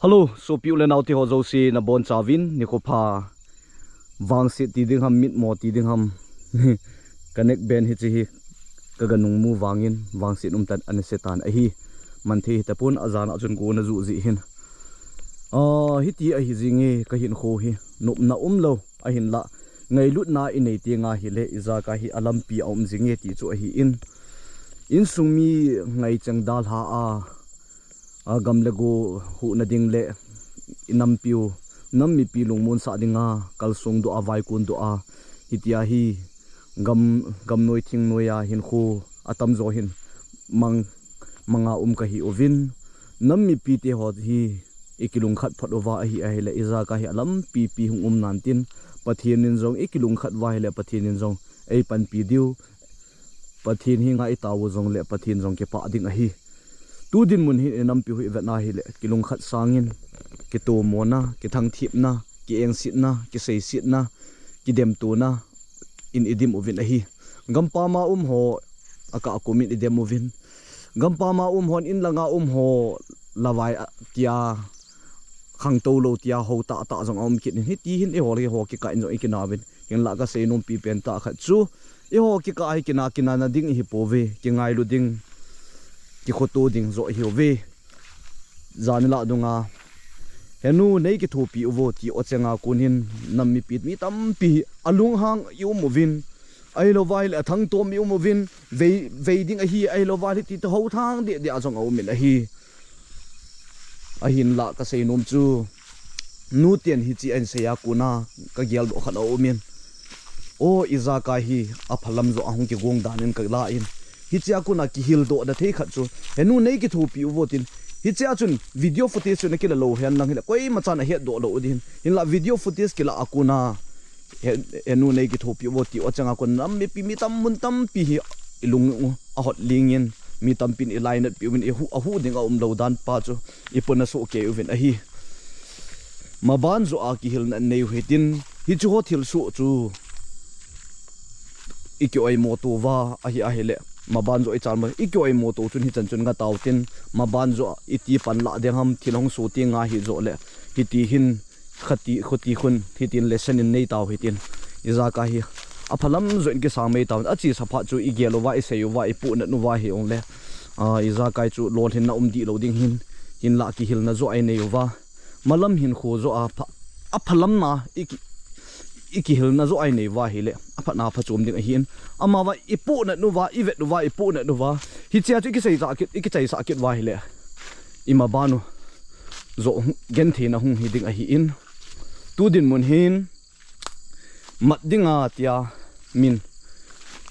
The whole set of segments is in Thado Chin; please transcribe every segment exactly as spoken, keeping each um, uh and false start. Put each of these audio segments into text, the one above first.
Hello, sopi u le nao te ho jouse nabonchauvin nikho pha. Vangset ti ding ham, mitmo ti ding ham. Ka neck band hiche hi ka ga nungmu vangin vangset umtan ana se tan ahi. Man thei hita pon, ajan a chun go na ju ji hin. Ah, hiti ahi jinge ka hinkho hi. Nopna umlou ahinla, ngailutna i nei teng ahile ijakai hi alampi a um jinge ti chu ahi in. Insung mi ngaichang dalha a, a gam le go huhna ding le i nampiu, nam mipi lungmonsah dinga kalsong doh a, vaikon doh a, hitia hi gam, gamnoi thingnoi a hinkho atamjo hin mang, manga um kahi uvin, nam mipi te ho hi i kilungkhat phot uva ahi ahile ijakai hi alampi pi hung um nan tin, Pathen in jong i kilungkhat uva ahile Pathen in jong ei panpi diu, Pathen henga i tao u jongle Pathen jong kipah ding ahi. Tu dinmun hin i nampi u hi i vet na hile kilungkhat sangin kitomona, kithangthipna, kiengsetna, kiseisetna, kidemtona in i dim uvin ahi. Gampam a um ho akah kum in i dem uvin. Gampam a um hon in langa um ho lavai a, tia khangtou lou tia hou tahtah jong aum kit in, hiti hin eiho le eiho kikah in jong i kinauvin. Hinlah ka seinompi pen tah khat chu, eiho kikah hi kina, kinana ding ihi pouve, kingailu ding, kikhoto ding joh ihiuve. Janhi lah dunga, henu nei kithopi uvo ti o chenga kon hin nam mipi mi tampi hi alunghang i um uvin, ahilouva ahile athangtom i um uvin, vei, vei ding ahi, ahilouva ahile ti toh houthang deh deh a jong aum in ahi. Ahinlah ka seinom chu, nuten hiche ahin sei a kona ka geldoh khat aum in. O, ijakai hi aphalam joh a hung kigong dan in ka la in. Hiche a kona kihildoh na thei khat chu, henu nei kithopi uvo tin. Hiche a chun video footage chu na kila lou hen lang hile koima chan ahetdoh lou ding. Hinlah video footage kila a kona, he, henu nei kithopi uvo ti o chenga kon nam mipi mi tam mun tampi hi i lung u ahot ling in, mi tampin i lainatpi uvin, i hu, ahu ding aum lou dan pa chu i pona soh kei uvin ahi. Maban joh a kihilna nei u hitin, hiche ho thilsoh chu i kioimo tou va ahi ahile, maban joh i chalmo, i kioimo tou chun hichan chun nga tau tin, maban joh a iti pan lah ding ham, thil hung soh ti nga hi joh le, hiti hin, khati, khuti khun, hitin lesson in nei tau hitin. Ijakai hi aphalam joh in kisang mei tau. Achesa phat chu i gel uva, i sei uva, i puhnat uva hi ong le, ah, ijakai chu lolhinna um dih lou ding hin, hinlah kihilna joh a i nei uva, malam hinkho joh a pha, aphalamna i ki, i kihilna joh a i nei uva hile aphatna phachom ding ahin. Amavang i puhnat uva, i vet uva, i puhnat uva, hiche a chu i kichaisa kit, i kichaisa kit uva hile i maban u joh gentheina hung hi ding ahin. Tu dinmun hin mat dinga tia min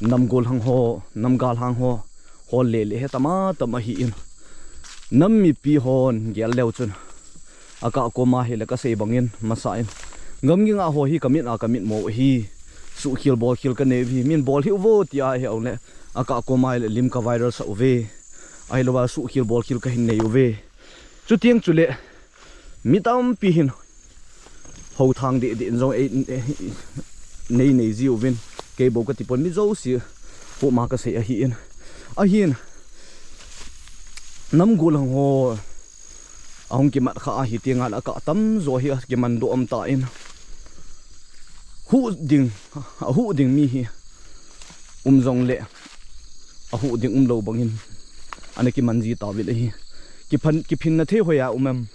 namgol hang ho, namgal hang ho, hol lele hi tam a tam ahin. Nam mipi hon gel leu chun, akah koma hile ka sei bangin, masa in, gamgi nga ho hi ka mit a ka mitmo hi, suhkhel bolkhel ka nei u hi, min bol hih uvo tia hi aum le, akah koma hile lim ka viral sah uve. Ahilouva suhkhel bolkhel ka hin nei uve. Chuteng chule mi tampi hin houthang deh deh in jong ei, ei, nei nei jiuvin, kei bou ka tipon, mi jouse koma ka sei ahin. Ahin, namgol hang ho ahung kimat kha ahi tengle akah tamjo hi akimandoh um tan, huh ding, ahuh ding mi hi um jongle, ahuh ding umlou bangin ana kiman ji tauvin ahi. Kiphan, kiphinna thei hoiya um em?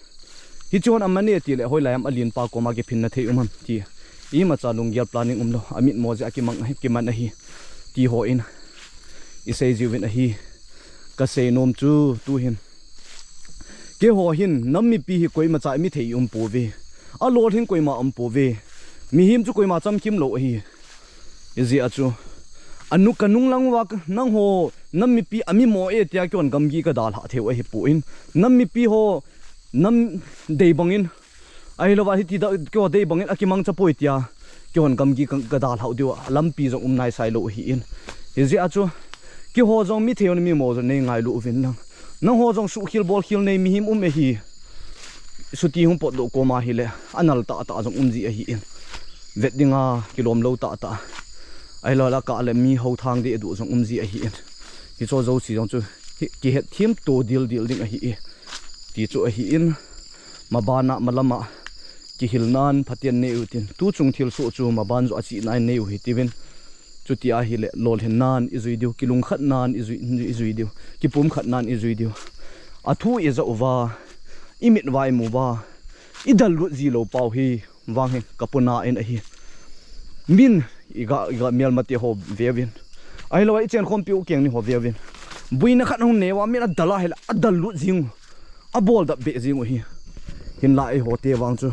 Hiche hon aman e tile hoilai ham alen pa koma kiphinna thei um ham ti imacha lunggel planning umlou, amitmo jeh a kimang ahi, kiman ahi, ti hon i sei jiuvin ahi. Ka seinom chu tuhin, keiho hin nam mipi hi koimacha i mi thei um pouve, alolhin koima um pouve, mihem chu koima chamkim lou ahi. Hijeh a chu, anu ka nunglang uva nangho nam mipi ami mo e tia keihon gamgi ka dalhah theiu ahipon, nam mipi ho nam dei bangin, ahilouva hiti da keiho dei bangin akimangcha poi tia keihon gamgi ka, ka dalhah diu a lampi jong um naisai lou ahin. Hijeh a chu, keiho jong mi thei u mi mo jong nei ngailu uvin lang, nangho jong suhkhel bolkhel nei mihem um ahi. Chuti hung potdoh koma hile anal tahtah jong um ji ahin, vet dinga kilomlou tahtah, ahiloule akah le mi houthang deh duh jong um ji ahin. Hicho jouse jong chu hi, kihetthem to dildil ding ahi e, ti chu ahin. mabana, malama kihilnan phaten nei utin, tuchung thilsoh chu maban joh a chihna in nei u hitiuvin. Chuti ahile lolhinnan ijui diu, kilungkhatnan ijui, ijui diu, kipumkhatnan ijui diu. Athu ija uva, imit uva imu uva, idallut ji lou pau hi vang hi kapuna in ahi. Min iga, iga melmate ho veuvin, ahilou a ichen khompi u keng ni ho veuvin, buina khat hung neiva min adal ahile adallut jing u, aboldap beh jing u hi. Hinla eiho te vang chu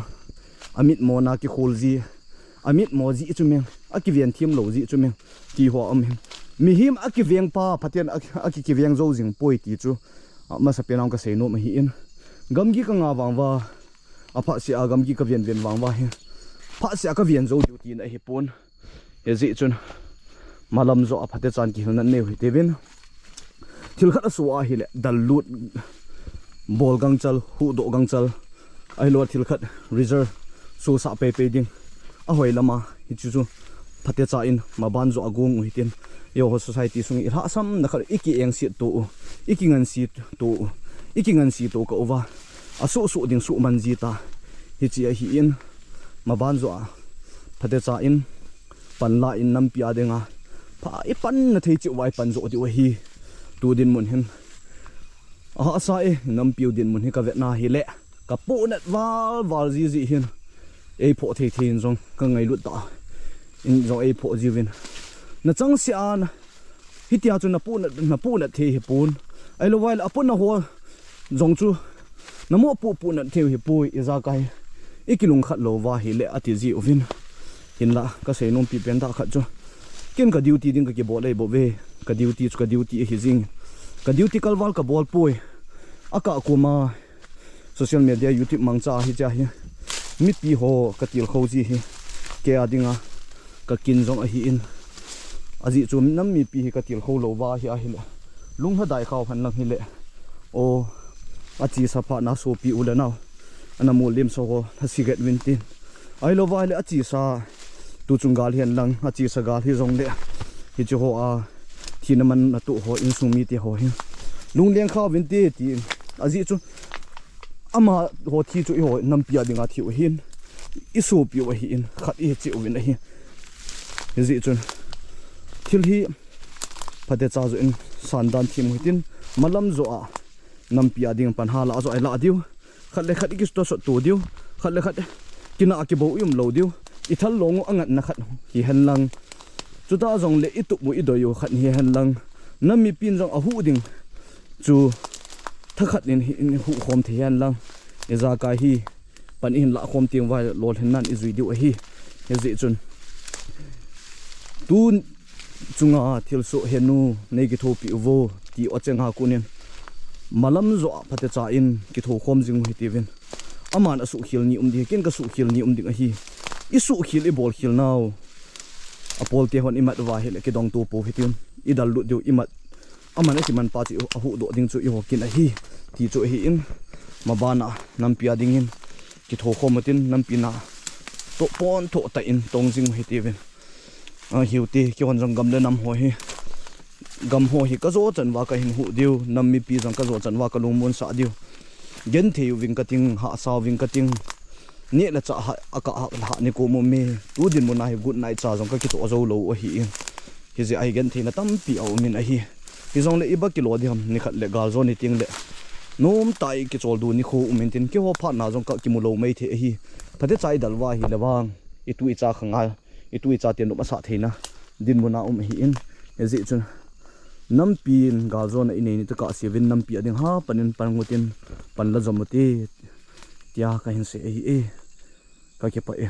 amitmona kikhol ji, amitmo ji chu meng, akiven thim lou ji chu meng, ti ho um hin. Mihem akiveng pa phaten a, aki, kiveng jou jing poi ti chu, a, masapen a kasei nom ahin. Gamgi kanga vang uva, aphatseh a gamgi kaven ven vang uva hi, phatseh a kaven jou diu tina ahipon. Hijeh chun malam joh a phatechan kihilnan nei u hitiuvin. Thil khat asoh ahile dallut, bol gangchal, huhdoh gangchal, ahilou thil khat result sosah peipei ding, ahoi lama hichu chu phatecha in maban joh a gong u hitin. Eiho society sung ilhahsamna khat, ikiengset to u, ikinganse to u, ikinganse to kah uva, asoh soh ding suhman ji ta. Hiche ahin, maban joh a phatecha in panla in nampi a dinga pha ipanna thei cheh uva ipan joh diu ahi. Tu dinmun hin ahahsa e, nampiu dinmun hi kavetna hile kapohnat val val jiji hin, eiphoh thei thei in jong kangailut tah in jong eiphoh jiuvin. Nachangseh a hitia chu napohnat, napohnat thei hipon. Ahilou vaile apohna ho jong chu namoh poh pohnat thei hipoi, ijakai ikilungkhat lou uva hile ati jiuvin. Hinla kasei nompi pen tah khat chu, ken ka duty ding kakibol ahibouve. Ka duty chu ka duty ahi jing. Ka duty kalval kabol poi. Akah koma social media, YouTube mangcha hiche hi mipi ho katilkhou ji hi kei a dinga kakin jong ahin. Ajeh chu nam mipi hi katilkhou lou uva hi ahile, lunglhadai khau henlang hile, o, achesa phatna sopi u le nao, ana molem sa ho lhasiget uvin tin. Ahilou vaile achesa, tuchung gal hihen lang, achesa gal hijongle, hiche ho a thina manna toh ho, insung mite ho hi lungleng kha uvinte tin. Ajeh chu amaho thi chu eiho nampi a dinga thi u ahin, isopi u ahin, khat ihi cheh uvin ahi. Hijeh chun thil hi phatecha joh in sandan thim u hitin, malam joh a nampi a ding pan hala joh a ilah diu, khat le khat ikitosot to diu, khat le khat kinah kibou ium lou diu, ithal long u angatna khat hihen lang, chuta jongle itup u idoi u khat hihen lang, nam mipin jong ahuh ding chu thakhat in hi, in huhkhom thei hen lang, ijakai hi pan ihin lahkhom teng uva lolhinnan ijui diu ahi. Hijeh chun tu chunga thilsoh henu nei kithopi uvo ti achenga konin malam joh a phatecha in kithokhom jing u hitiuvin. Aman asuhkhel ni um ding, ken kasuhkhel ni um ding ahi. Isuhkhel ibolkhel nau apolte hon imat uva hile kidongto pou hitiuvin. Idallut diu imat, aman akimanpa chu ahuhdoh ding chu eiho kin ahi, ti chu ahin, mabana nampi a dingin kithokhom utin, nampi na toh ponthoh tah in tong jing u hitiuvin. Ahiu te, keihon jong gam le nam ho hi, gam ho hi kajo chan uva kahin huh diu, nam mipi jong kajo chan uva kalungmonsah diu. Genthei uving kating, hahsa uving kating. Neh le chah ha, akah ha, ha ni kom ume. Tu dinmun a hi good night cha jong kakitoh jou lou u ahin. Hijeh a hi gentheina tampi aumin ahi. Hijongle iba kilo ding ham, nikhat le gal jo ni tengle nomtah a ikicholdo nikho um intin, keiho phatna jong kakimu lou maithei ahi. Phatecha idal uva hile vang itu icha khanga, itu icha te nop asah theina dinmun a um ahin. Hijeh chun nampin galjona inei ni tokah seuvin nampi a ding hapan in pan utin, pan la jom ute, tia kahin sei ahi e. Kakipah e.